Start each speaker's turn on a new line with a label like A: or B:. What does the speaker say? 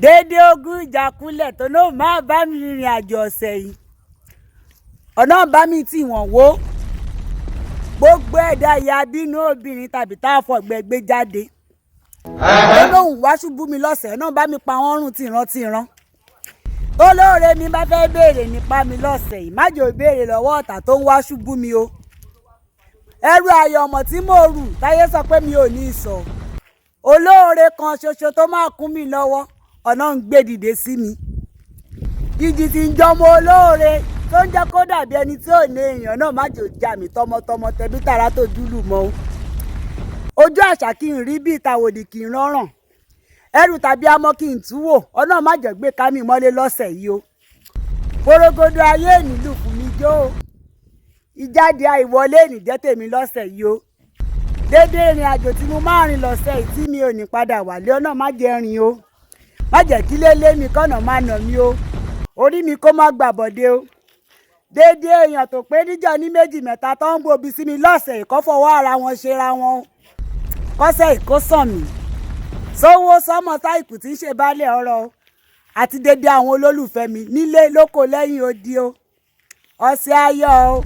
A: Déédéé ogún ìjákulẹ̀ tó náà máa bá mi rìnrìn àjò ọ̀sẹ̀ yìí, ọ̀nà bá mi tì wọ́n wó. Gbogbo ẹ̀dá ìyá bínú obìnrin tàbí tá a fọ̀gbẹ́ gbé jáde tó lóun wá ṣubú mi lọ́sẹ̀ náà, bá mi pa wọ́n rùn tìrantìran. Olóore mi bá fẹ́ béèrè nípa mi lọ́sẹ̀ yìí, má jẹ́ ó béèrè lọ́wọ́ ọ̀tá tó ń wá ṣubú mi o. Ẹrù ayọ̀ ọmọ tí mo rù táyé sọ pé mi ò ní sọ, olóore kan ṣoṣo tó máa kún mi lọ́wọ́, ọ̀nà ń gbé dìde sí mi. Ìjì tí ń jọmọ olóore tó ń jẹ́ kó dàbí ẹni tí ò ní èèyàn náà, má jẹ́ ó jà mí tọmọtọmọ, tẹbí tàrà tó dúlù mọ́ o. Ojú àṣà kí n rí bí ìtàwòdì kì í rọrùn, ẹrù tàbí amọ kí n tú wò, ọ̀nà má jẹ́ gbé ká mi mọ́lé lọ́sẹ̀ yìí o. Porogodo ayé nílùú fún mi jó o. Ìjáde àìwọlé ìnìjẹ́ tèmi lọ́sẹ̀ yìí o. Dédé ìrìn àjò tí mo máa rìn lọ́sẹ̀ yìí tí mi ò ní padà wálé, ọ̀nà má jẹ́ rìn o. Má jẹ́ kí lélé mi kọ́nà má nà mí o. Orí mi kó má gbàbọ̀dé o. Dédé èèyàn tó pé níjọ ní méjì mẹ́ta tó ń gbòbí sí mi lọ́sẹ̀ yìí, kó fọwọ́ ara wọn ṣera wọn o. Kọ́sẹ̀ yìí kó sàn mí sówó sọmọ táìkù tí ń ṣe baálé ọ̀rọ̀ o, àti dédé àwọn olólùfẹ́ mi nílé lóko lẹ́yìn odi o. Ọ̀sẹ̀ ayọ̀ o.